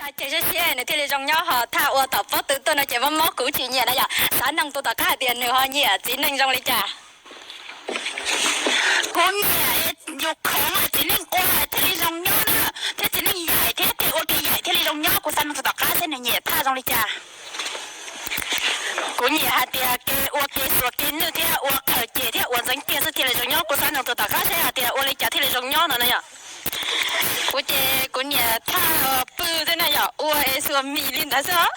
Ces siab siab nws thiaj li zoo nyob, ho thaj ua tom pob tw tuaj no ces mob mob kuv tsis nyiam na yom. Xav noog tus tom qab hais tias nws ho nyiam txiv neej zoo li cas? Kuv nyiam yus khoov txiv neej ua thiaj li zoo nyob na, thiab txiv neej yaim thiab ua kev yaim thiaj li zoo nyob. Kuv xav noog tus tom qab seb nws nyiam thaj zoo li cas. Kuv nyiam hais tias kev ua kev xuas kev nwj thiab ua qhawv ces thiab ua ntxeev tiaj xwb thiaj li zoo nyob. Kuv xav noog tus tom qab seb hais tias ua li cas thiaj li zoo nyob no na yom. Kuv ces kuv nyiam thaj pw xwb na yom, ua es xuas mis li ntawd xwb os.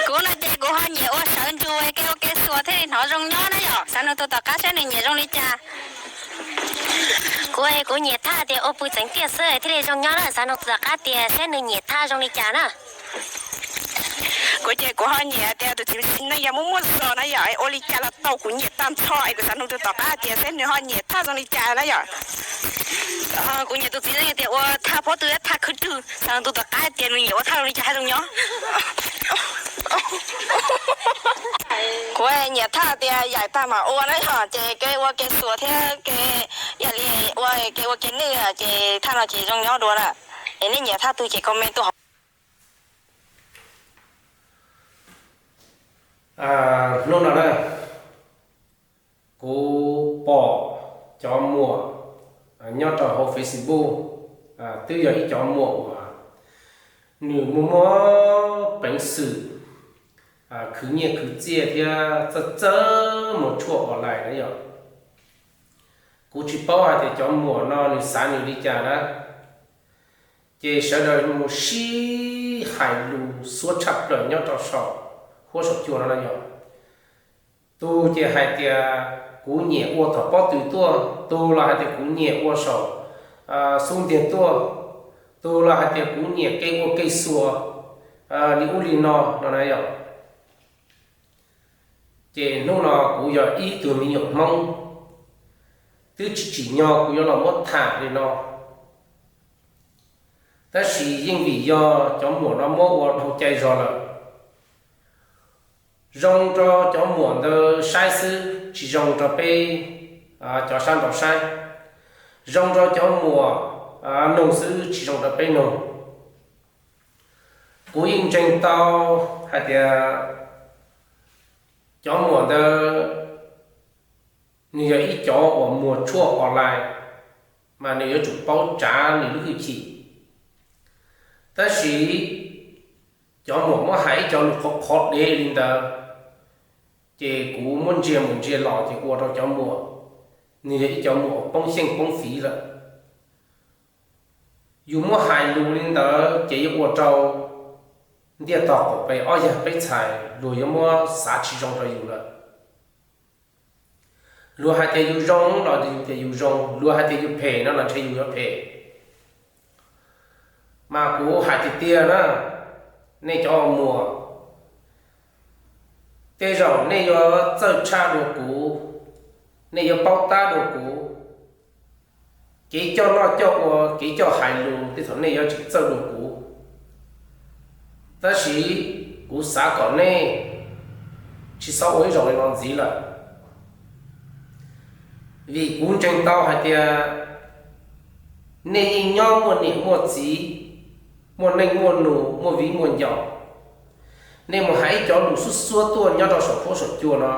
Kuv no ces kuv ho nyiam ua sawv ntsug kev ua kev xuas thiaj li hnov zoo nyob na yom. Xav noog tus tom qab seb nws nyiam zoo li cas. Kuv, kuv nyiam thaj tias ua pw ntxeev tiaj xwb thiaj li zoo nyob na. Xav noog tus tom qab tias seb nws nyiam thaj zoo li cas na. Kuv ces kuv ho nyiam tias tus txiv neej yog muaj muaj zog na yom, ua li cas los tau, kuv nyiam tag nrho es kuv xav noog tus tom qab tias seb nws ho nyiam thaj zoo li cas na yom. Kuv nyiam tus txiv neej tias ua thaj pob tw, thaj khwb rwg, xav noog tus tom qab tias nws nyiam ua thaj zoo li cas thiaj zoo nyob. Kuv nyiam thaj tias yaim tag mam ua na yom, ces kev ua kev xuas thiab kev, yam li ua kev ua kev nwj ces thaj no ces zoo nyob dua na. Es nej nyiam thaj twg ces comment tuaj hauv. Hnub no na, kuv pom cov muam nyob rau hauv Facebook, twb yog ib cov muam uas nws muaj muaj peev xwm khwv nyiaj khwv txiaj thiab txawj txawj muag tshuaj online na yom. Kuv tsis paub hais tias cov muam no nws xav nws li cas na, ces sawv daws mus sib hais lus xuav tshaj plaws nyob rau saum huab saum cua no na yom. Tus ces hais tias kuv nyiam ua thaum pob tw tuaj, tus los hais tias kuv nyiam ua saum xub ntiag tuaj, tus los hais tias kuv nyiam kev ua kev xuas li ub li no no na yom. Ces hnub no kuv yog ib tug me nyuam Hmoob, twb tsis tsim nyog kuv yuav los muab tham li no. Tab sis yeej vim yog cov muam no muab ua dhau cai zog lawm, zoo rau cov muam ntawd saib xwb tsis zoo rau peb cov sab nraud saib, zoo rau cov muam noog xwb tsis zoo rau peb noog. Kuv yeej ntseeg tau hais tias cov muam ntawd nws yog ib cov uas muag tshuaj online, mas nws yuav tsum paub tsav nws lub hwj chim. Tab sis cov muam muab hais ib cov lus qhov qhov dev li ntawd, ces kuv muab ntsia mus ntsia los ces ua rau cov muam, nws yog ib cov muam poob xyeej poob fiv lawm. Yus muab hais lus li ntawd ces yuav ua rau ntiaj tog qaum pem ob yawg peb txhais luag yuav muab xav tsis zoo rau yus lawm. Luag hais tias yus zoo los yus tias yus zoo, luag hais tias yus phem no los ntshe yus yuav phem. Mas kuv hais tiag tiag na, nej cov muam, tej zaum nej yuav txawj tshaj dua kuv, nej yuav paub tab dua kuv. Kev coj noj coj ua, kev coj hais lus tej thaum nej yuav tsis txawj dua kuv. Tab sis kuv xav kom nej tsis txhob ua ib zaug li no ntxiv lawm, vim kuv ntseeg tau hais tias nej yeej nyob muaj niam muaj txiv, muaj neej muaj nus, muaj viv muaj ncaus. Nej mus hais ib cov lus xub xuab tuaj nyob rau saum huab saum cua no,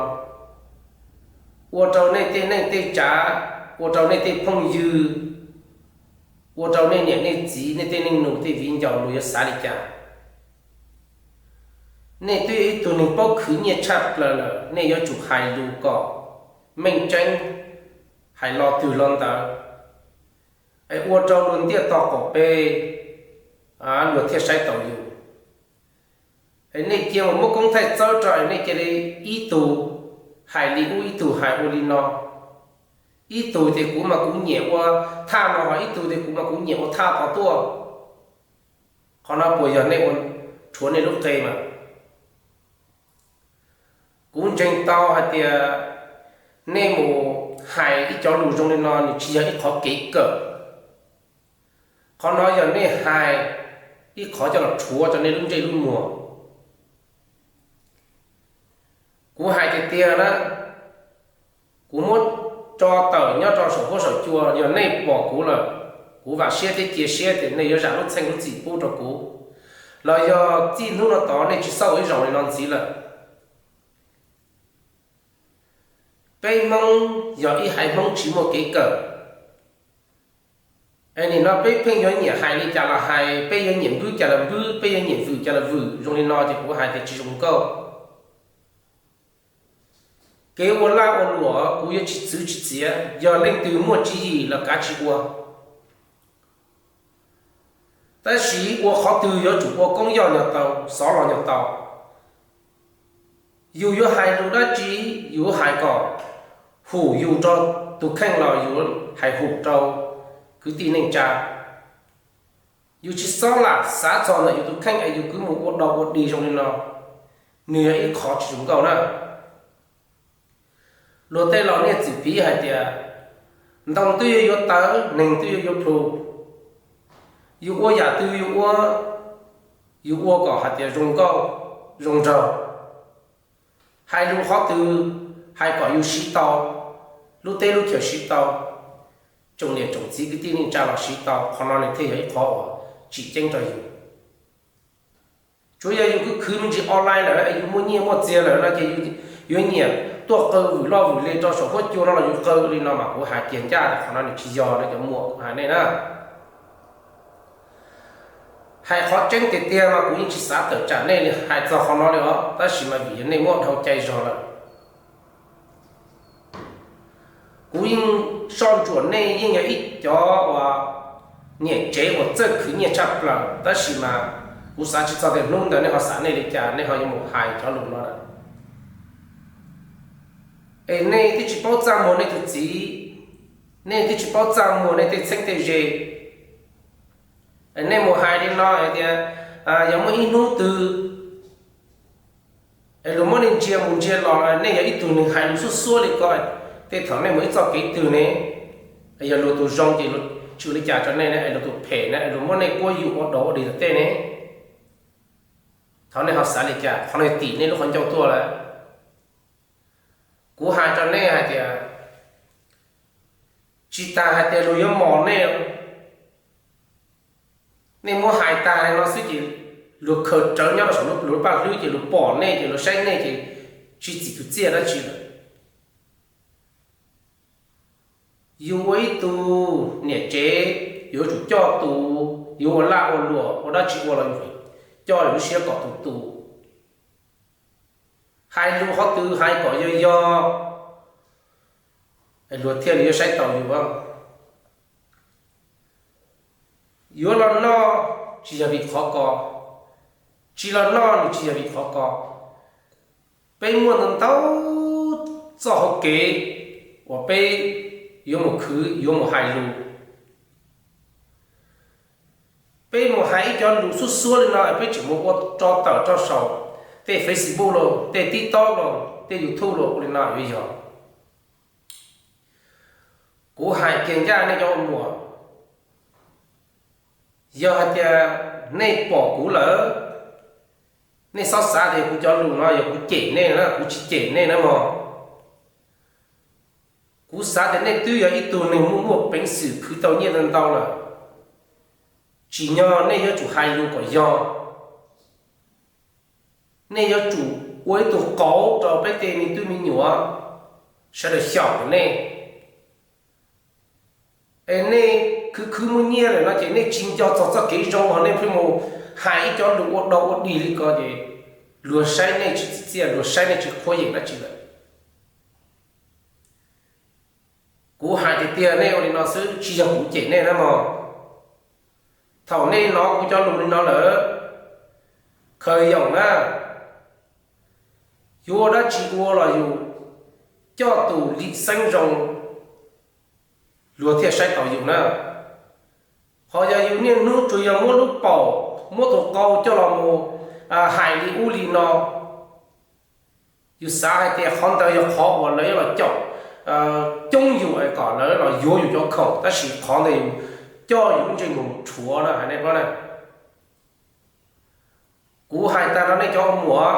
ua rau nej tej neej tej tsav, ua rau nej tej phooj ywg, ua rau nej niam nej txiv, nej tej neej nus tej viv ncaus luag yuav xav li cas? Nej twb yog ib tug neeg paub khwv nyiaj tshaj plaws lawm, nej yuav tsum hais lus kom meej tseeb, hais lo twg lo ntawd, es ua rau luag ntiaj tog qaum pem luag thiaj saib taus yus. Es nej cia mus muab koob thaij txawb rau, es nej cia li ib tug hais li ub ib tug hais ua li no. Ib tug tias kuv mas kuv nyiam ua thaj no, ho ib tug tias kuv mas kuv nyiam ua thaj tod tuaj. Qhov no puas yog nej ua rhuav nej lub qe mas? Kuv ntseeg tau hais tias nej mus hais ib cov lus zoo li no nws tsis yog ib qhov kev kawm. Qhov no yog nej hais ib qhov coj los rhuav rau nej lub ntsej lub muag. Kuv hais tiag tiag na, kuv muab tso tawm nyob rau saum huab saum cua, yog nej pom kuv lawm, Kuv vam siab thiab cia siab tias nej yuav zam lub txheej lub txim pub rau kuv, los yog txij hnub no tod nej tsis txhob ua ib zaug li no ntxiv lawm. Peb Hmoob yog ib haiv Hmoob tsis muaj kev kawm. Es nim no peb pheej yuav nyiam hais li cas los hais, peb yuav nyiam npwb cas los npwb, peb yuav nyiam vwm cas los vwm zoo li no ces kuv hais tias tsis zoo nkauj. Kev ua laj ua luam kuv yuav tsis txwv tsis txiav, yog leej twg muaj tswv yim los kav tsis ua. Tab sis ua qhov twg yuav tsum ua koob yog nyog tau, xov los nyog tau. Yus yuav hais lus dab tsi, yus hais kom hum yus rau tus kheej los yus hais hum rau kwv tij neej tsa. Yus tsis txhob lam xav txog ntawm yus tus kheej es yus kwv mus ua dog ua dig zoo li no, nws yog ib qhov tsis zoo nkauj na. Luag tej laus niaj txwm piv hais tias, ntoo twb yuav yuav tawv, neeg twb yuav yuav plhu. Yus ua yam twg yus ua, yus ua kom hais tias zoo nkauj, zoo nraug. Hais lus qhov twg, hais kom yus siv tau, lub teb lub chaws siv tau, tsoom niam tsoom txiv kwv tij neej tsa los siv tau, qhov no nws thiaj yog ib qhov uas tsim ceeb rau yus. Tsuav yog yus khwv khwv me ntsis online lawm es yus muaj nyiaj muaj txiag lawm no ces yus yuav nyiam tuaj qw vwm loj vwm li rau saum huab cua no los yus qw li no mas kuv hais kiag ncaj tias qhov no nws tsis yog no cov muam, kuv hais nej na. Hais qhov tseeb tiag tiag mas kuv yeej tsis xav tawm tsam nej li hais txog qhov no li os, tab sis mas vim yog nej muab dhau cai zog lawm. Kuv yeej soj ntsuam nej yeej yog ib cov uas niam tsev uas txawj khwv nyiaj tshaj plaws, tab sis mas kuv xav tsis txog tias hnub ntawd nej ho xav nej li cas nej ho yuav mus hais cov lus no lawm. Es nej twb tsis paub txaj muag nej tus txiv, nej twb tsis paub txaj muag nej tej txheeb tej ze. Es nej mus hais li no hais tias, yog muaj ib hnub twg es luag muab nej ntsia mus ntsia los, nej yog ib tug neeg hais lus xuab xuab li ko, tej thaum nej mus ib txoj kev twg ne, yog luag tus zoo ces luag tsis ua li cas rau nej ne, es luag tus phem ne, es luag muab nej quab yug ua dog ua dig tom tej ne, thov nej ho xav li cas, qhov no tim nej lub qhov ncauj tuaj lawm. Kuv hais rau nej hais tias, tsis tas hais tias luag yuav mos nej, nej muab hais tag li no xwb ces luag khaws rawv nyob rau saum luag lub paj hlwb ces luag pom nej ces luag saib nej ces tsis txim tus txiaj dab tsi lawm. Yus ua ib tug niam tsev, yuav tsum coj tus, yuav ua laj ua luam ua dab tsi ua los coj lub siab kom tus tus. Hais lus qhov twg hais kom yog yog, luag thiaj li yuav saib taus yus. Yuav los noj tsis yog vim qhov ko, tsis los noj nws tsis yog vim qhov ko. Peb muaj ntau ntau txoj hauv kev uas peb yuav mus khwv yuav mus hais lus. Peb mus hais ib co lus xuab xuab li no peb tseem mus ua tso tawm rau saum tej Facebook los tej TikTok los tej YouTube los ua li no yuav yog. Kuv hais kiag ncaj nej cov ua muam, yog hais tias nej pom kuv lawm, nej txhob xav tias kuv cov lus no yog kuv cem nej na, kuv tsis cem nej na mog. Kuv xav tias nej twb yog ib tug neeg muaj muaj peev xwm khwv tau nyiaj ntau ntau lawm, tsim nyog nej yuav tsum hais lus kom yog. Nej yuav tsum ua ib tug qauv rau peb tej me tub me nyuam sawv daws xyaum nej. Es nej khwv khwv muaj nyiaj lawm no ces nej tsis nco txog txoj kev zoo los nej pheej mus hais ib co lus ua dog ua dig li ko ces luag saib nej tsis txim txiaj, luag saib nej tsis qhuab yeem dab tsi lawm. Kuv hais tiag tiag nej ua li no xwb tsis yog kuv cem nej na mog. Thaum nej hnov kuv cov lus li no lawm, khaws yoom na, yuav ua dab tsi ua los yus coj tus lim xeeb zoo, luag thiaj saib taus yus na. Ho yog yus niaj hnub tsuas yog muab lub paum, muab tus qau coj los mus hais li ub li no, yus xav hais tias qhov ntawd yog qhov uas lawv yuav los caum coob yus es kom lawv los yuav yus cov khoom, tab sis qhov ntawd yus coj yus lub ntsej muag rhuav na, hais nej paub na. Kuv hais tag rau nej cov ua muam,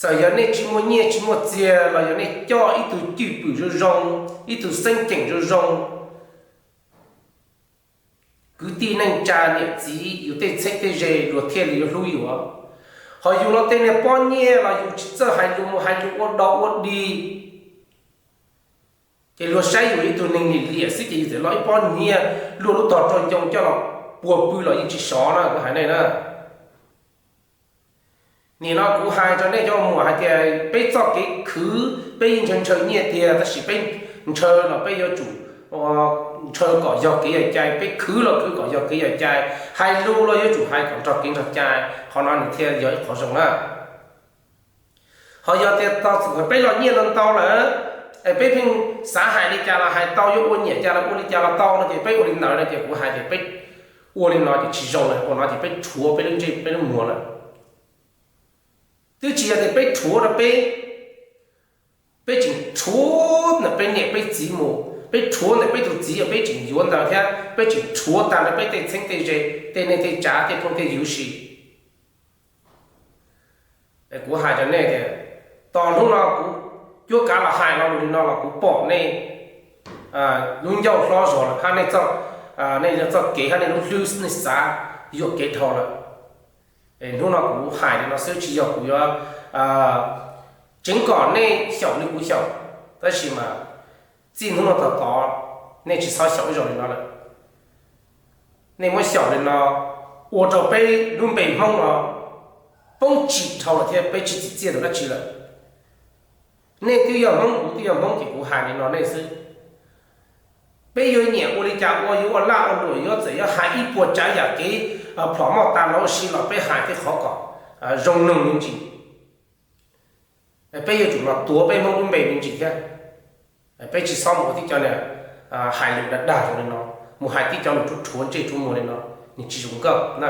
txawm yog nej tsis muaj nyiaj tsis muaj txiag los yog nej coj ib tug cwj pwm zoo zoo, ib tug xeeb ceem zoo zoo, kwv tij neej tsa niam txiv yus tej txheeb tej ze luag thiaj li yuav hlub yus. Ho yus los tej niag pob nyiaj los yus tsis txawj hais lus mus hais lus ua dog ua dig, ces luag saib yus ib tug neeg lim liam xwb ces yus txawm los ib pob nyiaj luaj lub tog rau ncoo coj los puag pw los yeej tsis sov na kuv hais nej na. Nim no kuv hais rau nej cov muam hais tias peb txoj kev khwv peb yeej ntshaw ntshaw nyiaj tiag tab sis peb ntshaw los peb yuav tsum ntshaw kom yog kev yog cai, peb khwv los khwv kom yog kev yog cai, hais lus los yuav tsum hais kom nrog kev nrog cai, qhov no nws thiaj yog ib qhov zoo na. Ho yog tias tos txog peb los nyiaj ntau ntau lawm, es peb pheej xav hais li cas los hais tau, yuav ua nyiam cas los ua li cas los tau no ces peb ua li ntawd no ces kuv hais tias peb ua li no ces tsis zoo lawm, ua no ces peb rhuav peb lub ntsej peb lub muag lawm. Twb tsis yog tias peb rhuav rau peb, peb tseem rhuav ntawm peb niam peb txiv mus, peb rhuav ntawm peb tus txiv uas peb tseem yuav ntawd thiab peb tseem rhuav tag nrho peb tej txheeb tej ze, tej neej tej tsav, tej phooj tej ywg si. Kuv hais rau nej tias tos hnub no kuv cuab kav los hais lo lus li no los kuv pom nej lub ncauj hlob zog lawm hab nej txoj kev hab nej lub hlwb nej xav yuam kev dhau lawm. Hnub no kuv hais li no xwb tsis yog kuv yuav tseev kom nej xyaum li kuv xyaum, tab sis mas txij hnub no tod tod nej tsis txhob xyaum ib zaug li no lawm. Nej muab xyaum li no ua rau peb lub npe Hmoob no poob tsim dhau lawm thiab peb tsis txim txiaj rau dab tsi lawm. Nej twb yog Hmoob kuv twb yog Hmoob ces kuv hais li no nej xwb. Peb yuav nyiam ua li cas ua, yuav ua laj ua luam, yuav txawm yuav hais ib puas tsav yam kev plhom moj tas los ua si los peb hais tej qhov kom zoo noog me ntsis. Peb yuav tsum los tuav peb Hmoob lub npe me ntsis thiab. Peb tsis txhob mus ua tib co niag hais lus dag dag zoo li no, mus hais tib co lus rhuav rhuav ntsej rhuav muag li no, nws tsis zoo nkauj na.